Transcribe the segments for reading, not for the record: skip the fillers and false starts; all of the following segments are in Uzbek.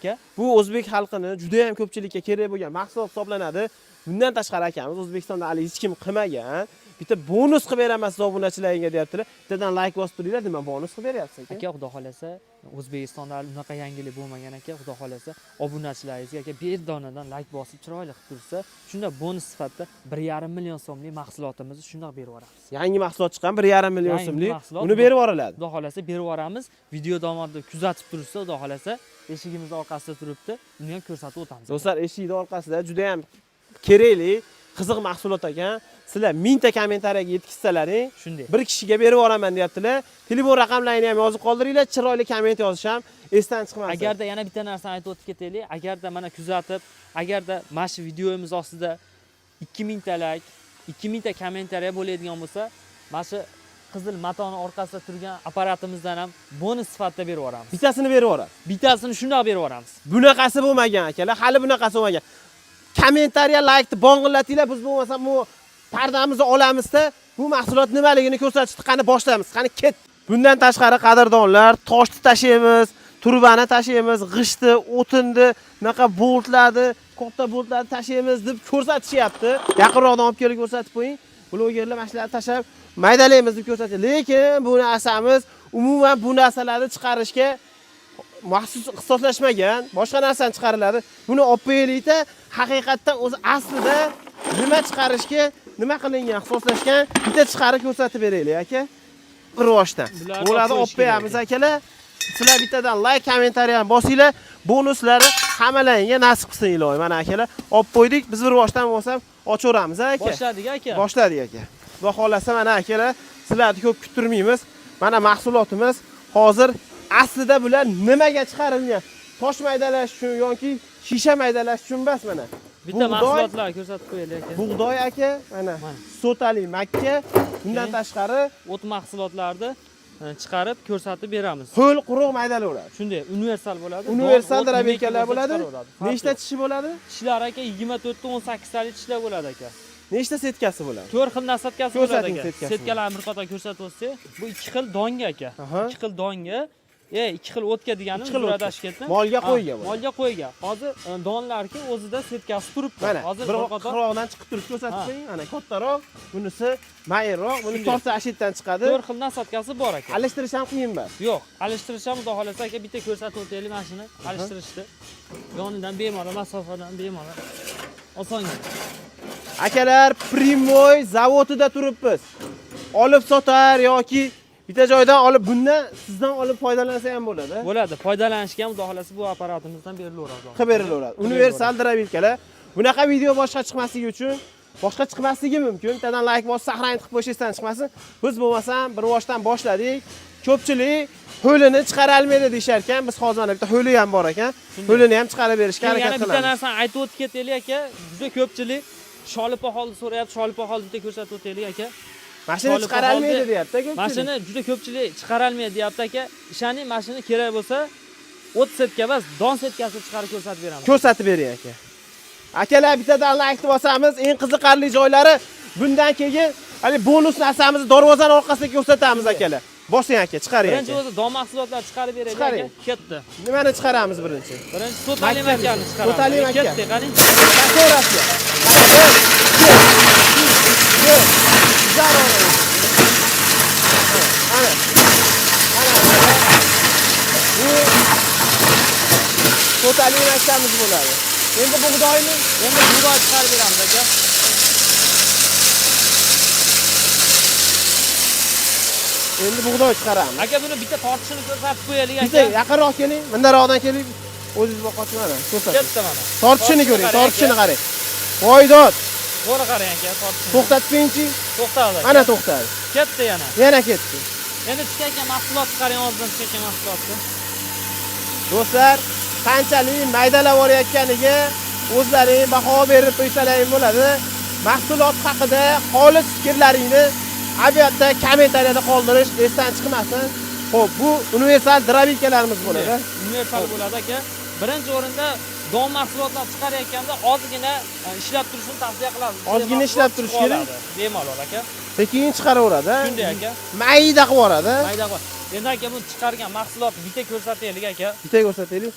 Aka. Bu o'zbek xalqini juda ham ko'pchilikka kerak bo'lgan mahsulot hisoblanadi. Bundan tashqari akamiz O'zbekistonda hali hech kim qilmagan. Bitta bonus qilib beraman siz obunachilaringga deyaptilar. Bittadan layk bosib turinglar, nima bonus qilib beryapsiz aka? Aka, xudo xohlasa, O'zbekistonda hali unaqa yangilik bo'lmagan aka. Xudo xohlasa, obunachilaringizga aka 5 donadan layk bosib chiroyli qilib tursa, shunda bonus sifatida 1,5 million so'mlik mahsulotimizni shundoq berib yuboramiz. Yangi mahsulot chiqqan 1,5 million Yangi so'mlik. mahsulot Uni berib yuboriladi. Xudo xohlasa berib yuboramiz. Video davomida kuzatib tursa, xudo xohlasa, eshigimiz orqasida turibdi. Uni ham ko'rsatib o'tamiz. Do'stlar, eshikning orqasida juda ham kerakli, qiziq mahsulot ekan. Sizlar 1000 ta kommentariyaga yetkazsalaring, Shunday. bir kishiga berib yuboraman deyaptilar. Telefon raqamlarini ham yozib qoldiringlar, chiroyli komment yozish ham esdan chiqmasin. Agarda yana bitta narsani aytib o'tib ketaylik, agarda mana kuzatib, agarda mana shu videomiz ostida 2000 ta layk, 2000 ta kommentariya bo'ladigan bo'lsa, mana shu qizil matoni orqasida turgan apparatimizdan ham bonus sifatida berib yuboramiz. Bittasini berib yuboradi. Bittasini shundoq berib yuboramiz. Bunaqasi bo'lmagan akalar, hali bunaqasi bo'lmagan. Kommentariya, laykni bong'illatinglar, biz bo'lmasa bu pardamizni olamizda, bu mahsulot nimaligini ko'rsatishni qani boshlaymiz, qani ket. Bundan tashqari qadrdonlar, toshni tashlaymiz, turbani tashlaymiz, g'ishtni, o'tinni, bunaqa boltlarni, katta boltlarni tashlaymiz deb ko'rsatishyapti. Yaqinroqdan olib kelib ko'rsatib qo'ying. Blogerlar mana shularni tashlab maydalaymiz deb ko'rsatdi. Lekin bu narsamiz umuman bu narsalarni chiqarishga maxsus ixtisoslashmagan, boshqa narsani chiqariladi. Buni olib qo'yaylikda, haqiqatdan o'zi aslida nima chiqarishga, nima qilingan, ixtisoslashgan, bitta chiqarib ko'rsatib beraylik aka. Bir boshdan. Bularni Bularni olib olib qo'yish kerak. qo'yamiz akalar. Sizlar bittadan layk, kommentariy ham bosinglar, bonuslari hammalaringga nasib qilsin iloyim. Mana akalar, olib qo'ydik. Biz bir boshdan bo'lsam ochaveramiz aka. Boshladik aka. Boshladik aka. Xudo xohlasa mana akalar, sizlarni ko'p kuttirmaymiz. Mana mahsulotimiz hozir aslida bular nimaga chiqarilgan? Tosh maydalash uchun yoki shisha maydalash uchun emas mana. Bitta Bug'doy- mahsulotlar ko'rsatib qo'yaylik aka. Bug'doy aka, mana Mana. sotali makka, bundan Keyin? tashqari O't mahsulotlarni chiqarib ko'rsatib beramiz. ho'l quruq maydalaveradi. Shunday universal bo'ladi. Don, Universal o't, drabinkalar nimaki bo'lsa bo'ladi. chiqaraveradi. Farqi Nechta yo'q. tishi bo'ladi? Tishlar aka 24 ta 18 talik tishlar bo'ladi aka. Nechta setkasi bo'ladi? 4 xil nasadkasi bo'ladi Ko'rsating aka. setkasini. Setkalarni bir qator ko'rsatib o'tsak, bu 2 xil donga aka. Aha. 2 xil donga, 2 xil o'tga deganim Ikki xil o'tga. adashib ketdim. Molga Ha, qo'yga bo'ladi. Molga qo'yga. Hozir donlarki o'zida setkasi turibdi. Mana Hozir bir bir qator qiroqdan chiqib turib ko'rsatib Ha. qo'ying. Mana kattaroq, bunisi mayinroq, buni Shunday. tortsa ashitdan chiqadi. 4 xil nasadkasi bor aka. Alishtirish ham qiyin emas. Yo'q, alishtirish ham xudo xohlasa aka bitta ko'rsatib o'taylik mana shuni alishtirishni. Yonidan bemalol, masofadan bemalol. Osongina. Akalar, Primoy zavodida turibmiz. Olib sotar yoki bitta joydan olib, bundan sizdan olib foydalansa ham bo'ladi. Bo'ladi. Foydalanishga ham xudo xohlasa bu apparatimizdan berilaveradi. Qilib berilaveradi. Universal drabilkalar. Bunaqa video boshqa chiqmasligi uchun, boshqa chiqmasligi mumkin. Bittadan layk bosib, sahrangizni qilib qo'yish esdan chiqmasin. Biz bo'lmasam bir boshdan boshladik. Ko'pchilik ho'lini chiqara olmaydi deyishar ekan. Biz hozir mana bitta ho'li ham bor ekan. Ho'lini ham chiqarib berishga Keyin yana harakat bitta qilamiz. narsani aytib o'tib ketaylik aka. Juda ko'pchilik sholi poxolni so'rayapti. Sholi poxolni bitta ko'rsatib o'taylik aka. Mashina Sholi chiqara olmaydi poxolni- deyapti ko'pchilik. Mashina juda ko'pchilik chiqara olmaydi deyapti aka. Ishoning, mashina kerak bo'lsa o't setka emas, don setkasini chiqarib ko'rsatib beramiz. Ko'rsatib bering aka. Akalar, bittadan laykni bosamiz. Eng qiziqarli joylari bundan keyin hali bonus narsamizni darvozani orqasida ko'rsatamiz akalar. Bosing aka, chiqaring Birinchi aka. o'zi don mahsulotlar chiqarib beraylik Chiqaring. aka. Ketdi. Nimani chiqaramiz birinchi? Birinchi sotali Makkani. makkani chiqaramiz. Sotali makka. Ketdi, qarang. Ko'rasiz. Bir, ikki, uch, to'rt. Zarur. Mana. Mana mana. Bu sotali makkamiz bo'ladi. Endi bug'doyni Endi bug'doy chiqarib beramiz aka. Endi bug'doy chiqaramiz. Aka buni bitta tortishini ko'rsatib qo'yaylik Bitta aka. yaqinroq keling, bundaroqdan keling. O'zingiz boqasiz mana, ko'rsating. Ketdi mana. Tortishini ko'ring, qarang tortishini aka. qarang. Voydod, To'g'ri qarang aka, tortishini. to'xtatib qo'yingchi. To'xtadi. aka. Mana to'xtadi. Ketdi yana. Yana ketdi. Endi chiqayotgan mahsulot chiqaring, og'zidan chiqayotgan mahsulotni. Do'stlar, qanchalik maydalab borayotganiga o'zlaring baho berib qo'ysalaring bo'ladi. Mahsulot haqida xolis fikrlaringni albatta kommentariyada qoldirish esdan chiqmasin. Xo'p, bu universal drabilkalarimiz bo'ladi. Universal bo'ladi aka. Birinchi o'rinda don mahsulotlar chiqarayotganda ozgina ishlab turishini tavsiya qilamiz. Ozgina Mahsulot ishlab turish chiqib kerak. oladi. Bemalol aka. Sekin chiqaraveradi. Shunday aka. Mayda qilib yuboradi. Mayda qilib. Endi aka buni chiqargan mahsulotni bitta ko'rsataylik aka. Bitta ko'rsataylik.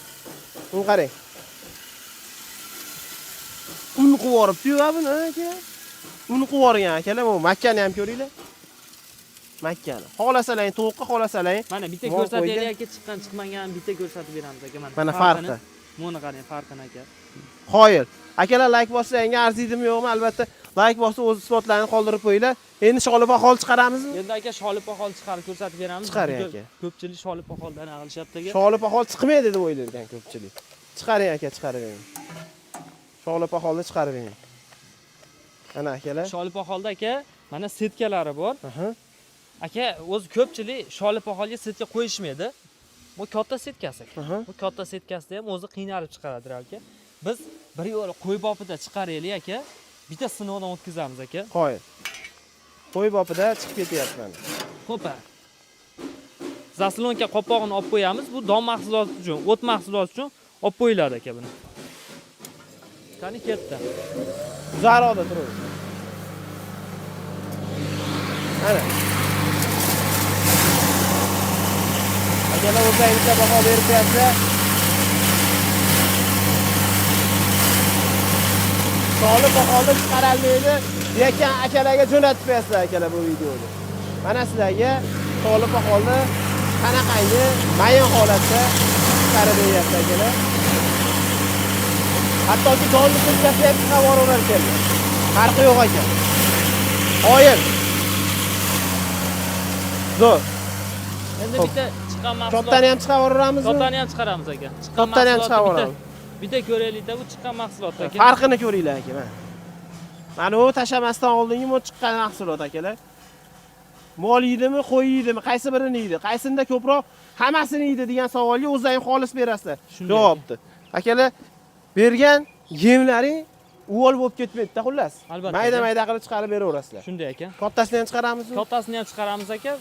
Uni qarang. Un qilib yuboribdi-yu buni aka. Un qilib yuborgan akalar, bu makkani ham ko'ringlar. Makkani. Xohlasalaring tovuqqa, xohlasalaring Mana bitta mol ko'rsataylik qo'ygan. aka, chiqqan chiqmagan bitta ko'rsatib beramiz aka mana. Mana farqi. Buni qarang, farqini aka. Qoyil. Akalar like bossangga arziydimi yo'qmi? Albatta like bosib o'z isbotlarini qoldirib qo'yinglar. Endi sholi poxol chiqaramizmi? Endi aka sholi poxol chiqarib ko'rsatib beramiz. Chiqaring Juda aka. Ko'pchilik sholi poxoldan ag'ilishyapti aka. Sholi poxol chiqmaydi deb o'ylaydi ko'pchilik. Chiqaring aka, chiqarib bering. Sholi poxolni chiqarib bering. Ana akalar. Sholi poxolda aka mana setkalari bor. Aha. Aka, o'zi ko'pchilik sholi poxolga setka qo'yishmaydi. Bu katta setkasi aka. Aha. Bu katta setkasida ham o'zi qiynalib chiqaradi aka. Biz bir yo'l qo'y bopida chiqaraylik aka. Bitta sinovdan o'tkazamiz aka. Qoyil. Qo'y bopida chiqib ketyapti mana. Xo'pa. Zaslonka qopqog'ini olib qo'yamiz. Bu don mahsuloti uchun, o't mahsuloti uchun olib qo'yiladi aka buni. Qani ketdi. Uzoqroqda turing. Ana. Akalar o'zlaringizga baho berib qo'yapsizlar. Sholi poxolni chiqarolmaydi deyotgan akalarga jo'natib qo'yasizlar akalar bu videoni. Mana sizlarga sholi poxolni qanaqangi mayin holatda chiqarib beryapti akalar. Hattoki donni setkasini ham chiqarib yuboraverar ekanlar. Farqi yo'q ekan. Qoyil. Zo'r. Endi Xo'p. bitta chiqqan mahsulot. Kattani ham chiqarib yuboramizmi? Kattani ham chiqaramiz aka. Chiqqan Kattani ham mahsulotni chiqarib yuboramiz. Bitta ko'raylik-da bu chiqqan mahsulot aka. Farqini ko'ringlar aka mana. Mana u tashamasdan oldingi bu chiqqan mahsulot akalar. Mol yeydimi, qo'y yeydimi, qaysi birini yeydi? Qaysinda ko'proq hammasini yeydi degan savolga o'zlaring xolis berasizlar. Shunday. Javobni. Akalar, bergan yemlaring uvol bo'lib ketmaydi-da xullas. Albatta, Mayda aka. mayda qilib chiqarib beraverasizlar. Shunday aka. Kattasini ham chiqaramizmi? Kattasini ham chiqaramiz aka.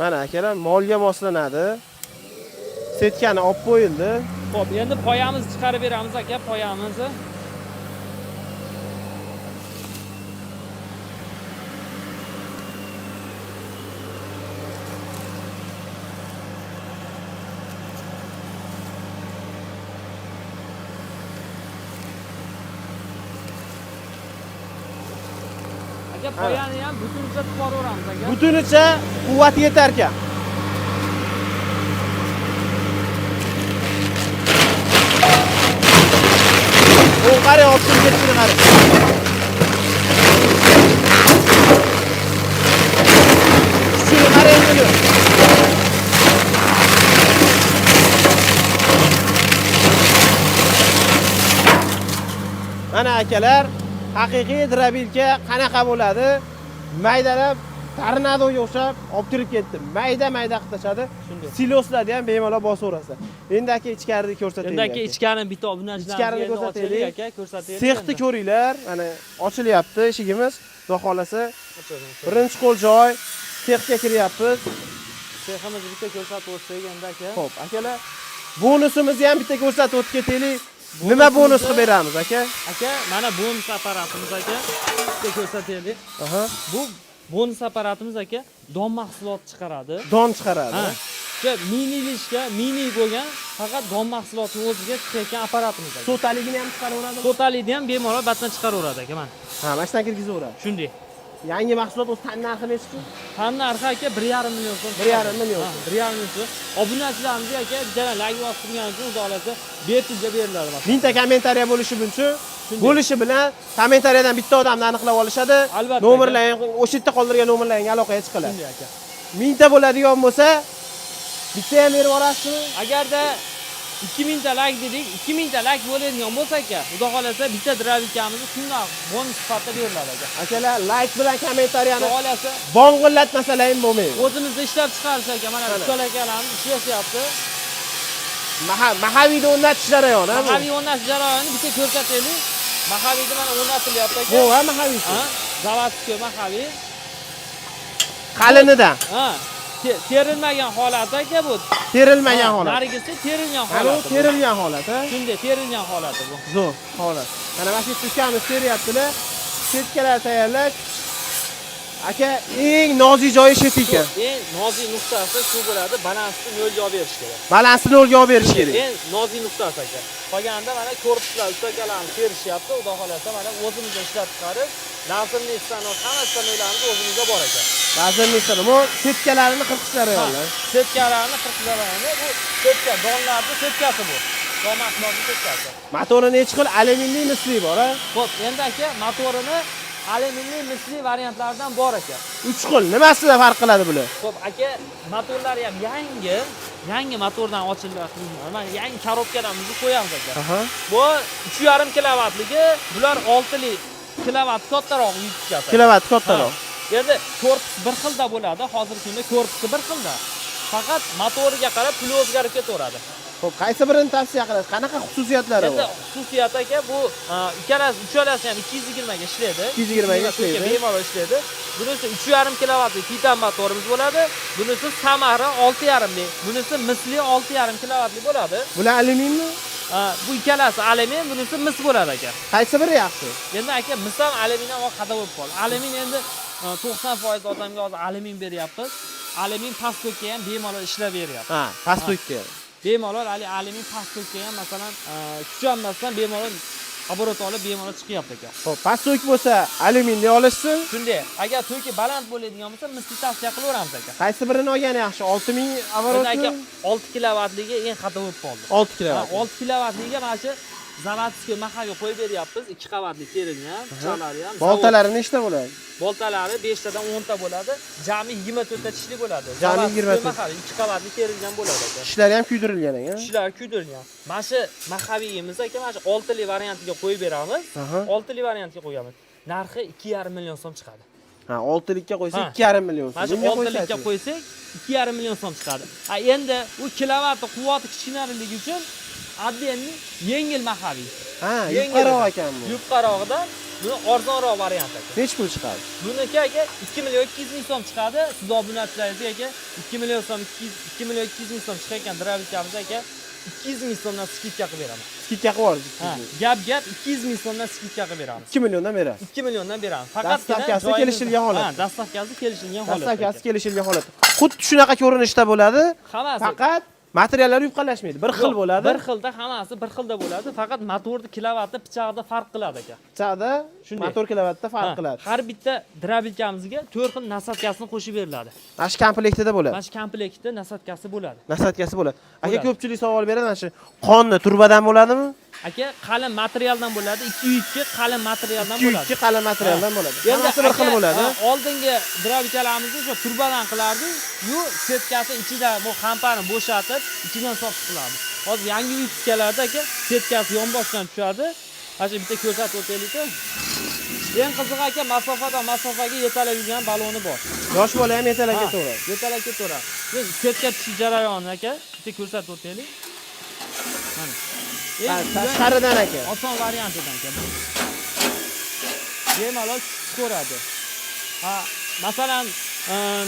Mana akalar molga moslanadi. Setkani olib qo'yildi. Xo'p, endi poyamizni chiqarib beramiz aka, poyamizni. Aka, poyani ham butuncha tiqib aka. Butunicha quvvat yetar ekan. O qarang, olib chiqib ketishini qarang. Kuchini qarang buni. Mana akalar, haqiqiy drabilka qanaqa bo'ladi? Maydalab tornadoga o'xshab olib kirib ketdi. Mayda-mayda qilib tashladi. Shunday. Siloslarni ham bemalol bosaverasizlar. Endi aka ichkarida ko'rsataylik. Endi aka aka. ichkarini bitta obunachilarimizga Ichkarini endi ko'rsataylik. ochaylik aka, ko'rsataylik. Sexni endi. ko'ringlar. Mana ochilyapti eshigimiz. Xudo xolasa Ochamiz. birinchi qo'l joy sexga kiryapmiz. Seximizni bitta ko'rsatib o'tsak endi aka. Xo'p, akalar, bonusimizni ham bitta ko'rsatib o'tib ketaylik. Nima bonus qilib beramiz aka? Aka, mana bonus apparatimiz aka. Bitta ko'rsataylik. Aha. Bu bonus apparatimiz aka don mahsulot chiqaradi. Don chiqaradi. Ha. O'sha mini lishka, mini bo'lgan faqat don mahsulotini o'ziga chiqayotgan apparatimiz aka. So'taligini ham chiqaraveradimi? To'talikni ham bemalol batdan chiqaraveradi aka mana. Ha, mana shundan kirgizaveradi. Shunday. Yangi mahsulot o'z tan narxi nechi pul? Tan narxi aka 1,5 million so'm. 1,5 million Ha, 1,5 million so'm. Obunachilarimizga aka bitta like bosib turgani uchun xudo xolasa bepulga beriladi masalan. Mingta kommentariya bo'lishi mumkin. Shunday. Bo'lishi bilan kommentariyadan bitta odamni aniqlab olishadi. Albatta, Nomerlaring o'sha yerda qoldirgan nomerlaringga aloqaga chiqiladi. Shunday aka. Mingta bo'ladigan bo'lsa, bitta ham berib yuborasizmi? Agarda 2000 ta like dedik, 2000 ta like bo'ladigan bo'lsa aka, xudo xolasa bitta dravikamizni shundoq bonus sifatida beriladi aka. Akalar, like bilan kommentariyani Xudo xolasa bong'illatmasalar ham bo'lmaydi. o'zimizda ishlab chiqarish aka, mana ustalar akalarimiz ishlashyapti. Mahaviyda o'rnatish jarayoni, ha bu? Mahaviy o'rnatish jarayonini bitta ko'rsataylik. Mahaviyda mana o'rnatilyapti aka. Bu ha mahaviysi. Ha, заводской mahaviy. Qalinidan Ha, terilmagan holati aka bu. terilmagan Ha, holat. Narigisi terilgan Mana bu holati. bu. terilgan holat, ha? Shunday terilgan holati bu. Zo'r holat. Mana shu yerda ukamiz teryaptilar. Setkalar tayyorlash. Aka, eng nozik joyi shu ekan. Eng nozik nuqtasi shu bo'ladi, balansni nolga olib berish kerak. Balansni nolga olib berish kerak. Eng nozik nuqtasi, aka. Qolganida mana korpuslar, ustakalarimiz terishyapti. Xudo xohlasa, mana o'zimizda ishlab chiqarib, lazerli stanok, hamma stanoklarimiz o'zimizda bor ekan. Lazerli stanok. Bu setkalarini qirqishlari yo'llar. Setkalarni qirqishlarini, bu setka, donlarni setkasi bu. Don mahsulotning setkasi. Motori nechi xil? Alyuminli, misli bor, a? Xo'p, endi aka, motorini alyuminli, misli variantlaridan bor aka. 3 xil. Nimasida farq qiladi bular? Xo'p, aka, motorlari ham yangi, yangi motordan ochiladi. Mana yangi korobkadan bizni qo'yamiz aka. Bu 3,5 kilovatligi, bular 6 kilovat kattaroq yuk. Kilovat kattaroq. Endi korpus bir xilda bo'ladi, hozirgi kunda korpusi bir xilda. Faqat motoriga qarab puli o'zgarib ketaveradi. Xo'p, qaysi birini tavsiya qilasiz? Qanaqa xususiyatlari Endi bor? Xususiyati aka, bu ikkalasi, uchalasi ham 220 ga ishlaydi. 220 ga ishlaydi. Bemalol ishlaydi. Bunisi 3,5 kilovatli Titan motorimiz bo'ladi. Bunisi Samara 6,5 li. Bunisi misli 6,5 kilovatli bo'ladi. Bular alyuminmi? Bu ikkalasi alyumin, bunisi mis bo'ladi aka. Qaysi biri yaxshi? Endi aka, mis ham alyumin ham qada bo'lib qoldi. Alyumin endi 90% odamga hozir alyumin beryapmiz. Alyumin past tokka ham bemalol ishlab beryapti. Ha, past tokka. Bemalol hali alyumin past tokka ham, masalan, kuchanmasdan bemalol оборот olib bemalol chiqyapti aka. Xo'p, past tok bo'lsa alyuminni olishsin. Shunday, agar toki baland bo'ladigan bo'lsa, misli tavsiya qilaveramiz aka. Qaysi birini olgani yaxshi? 6000 Endi оборот mi? aka, 6 kilovatligi eng xato bo'lib qoldi. 6 kilovat. Ha, 6 kilovatligiga mana shu заводской маховик qo'yib beryapmiz. 2 qavatli terilgan, pichoqlari ham. Boltalari nechta bo'ladi? Boltalari 5 tadan 10 ta bo'ladi. Jami 24 ta tishli bo'ladi. Jami Заводской 24. маховик 2 qavatli terilgan bo'ladi aka. Tishlari ham kuydirilgan ekan. Tishlari kuydirilgan. Mana shu маховик imiz aka, mana shu 6 li variantiga qo'yib beramiz. 6 li variantga qo'yamiz. Narxi 2,5 million so'm chiqadi. Ha, 6 likka qo'ysak Ha. 2,5 million so'm. Mana shu Bunga 6 likka qo'ysak-chi? qo'ysak 2,5 million so'm chiqadi. A endi u kilovati quvvati kichkinaligi uchun отдельный yengil маховик. Ha, Yengil yupqaroq ekan bu. Yupqarog'idan buni arzonroq variant aka. Nechi pul chiqadi? Buniki aka 2 million 200 ming so'm chiqadi. Siz obunachilaringizga aka 2 million so'm 200 2 million 200 ming so'm chiqayotgan дробилка miz aka 200 ming so'mdan скидка qilib beraman. Скидка qilib yubordik. Ha, gap gap 200 ming so'mdan скидка qilib beramiz. 2 milliondan berasiz. 2 milliondan beramiz. Faqatgina Доставка si joyimiz- kelishilgan holatda. Ha, доставка si kelishilgan holatda. Доставка si Aka. kelishilgan holatda. Xuddi shunaqa ko'rinishda bo'ladi. Hammasi Faqat materiallar yupqalashmaydi. Bir xil Yo'q, bo'ladi. Bir xilda, hammasi bir xilda bo'ladi. Faqat motorni kilovati pichog'ida farq qiladi aka. Pichaqda Shunday. motor kilovatda farq Ha, qiladi. Har bitta дробилка mizga 4 xil насадка sini qo'shib beriladi. Mana shu komplektida bo'ladi. Mana shu komplektda насадка si bo'ladi. Насадка si bo'ladi. Aka, Bo'ladi. ko'pchilik savol beradi, mana shu qonni turbadan bo'ladimi? Aka, qalin materialdan bo'ladi. 202 qalin materialdan bo'ladi. 202 qalin materialdan bo'ladi. Endi Hammasi bir xil aka, bo'ladi. ha, oldingi дробилка larimizni o'sha turbadan qilardik. Yu setkasi ichidan bu hampani bo'shatib, ichidan sotib qilardik. Hozir yangi выпуска larda aka setkasi yonboshdan tushadi. Mana shu bitta ko'rsatib o'taylik. Eng qizig'i aka, masofadan masofaga yetalab yurgan baloni bor. Yosh bola ham yetalab Ha, ketaveradi. Yetalab ketaveradi. Endi setka tushish jarayoni aka, bitta ko'rsatib o'taylik. Mana. Ha, Eng tashqaridan aka. oson variantidan aka. Bemalol ko'radi. Ha, masalan,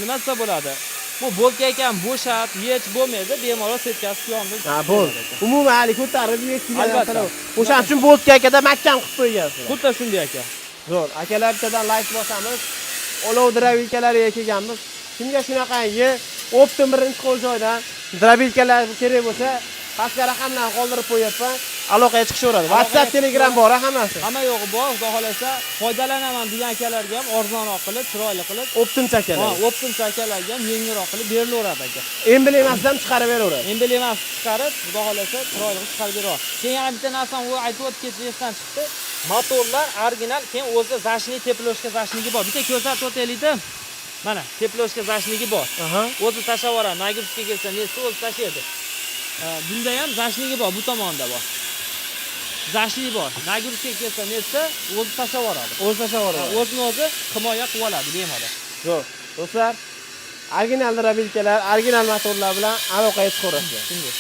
nima desa bo'ladi? Bu болтga ham bo'shat, yech bo'lmaydi, bemalol setkasi yonida. Ha, bo'ldi. Umuman hali ko'tarib yetkazgan Albatta. narsalar. O'shaning uchun болтga akada mahkam qilib qo'ygansizlar. Xuddi shunday aka. Zo'r. Akalar, bittadan layk bosamiz. Olov дробилка lariga kelganmiz. Kimga shunaqangi оптом birinchi qo'l joydan дробилка lar kerak bo'lsa, pastga raqamlarni qoldirib qo'yapman. Aloqaga chiqishaveradi. WhatsApp, Telegram bor hammasi. Hamma yo'g'i bor, xudo xohlasa foydalanaman degan akalarga ham arzonroq qilib, chiroyli qilib, Оптом ha, akalar. оптом akalarga ham yengilroq qilib berilaveradi aka. Emblemasidan chiqarib beraveradi. Emblemasi chiqarib, xudo xohlasa chiroyli qilib chiqarib beraveradi. Keyin yana bitta narsani u aytib o'tib ketish esdan chiqdi. Motorlar original, keyin o'zi защитный теплушка защитник i bor. Bitta ko'rsatib o'taylik-da. Mana теплушка защитник i bor. O'zi tashlab yuboradi. Нагрузка kelsa, nesi o'zi tashlaydi. Bunda ham защитник i bor, bu tomonda bor. Защитник bor. Нагрузка kelsa, nesi o'zi tashlab yuboradi. O'zi tashlab yuboradi. O'zini o'zi himoya qilib oladi bemalol. Zo'r. Do'stlar, original дробилка lar, original motorlar bilan aloqaga chiqaverasizlar. Shunday.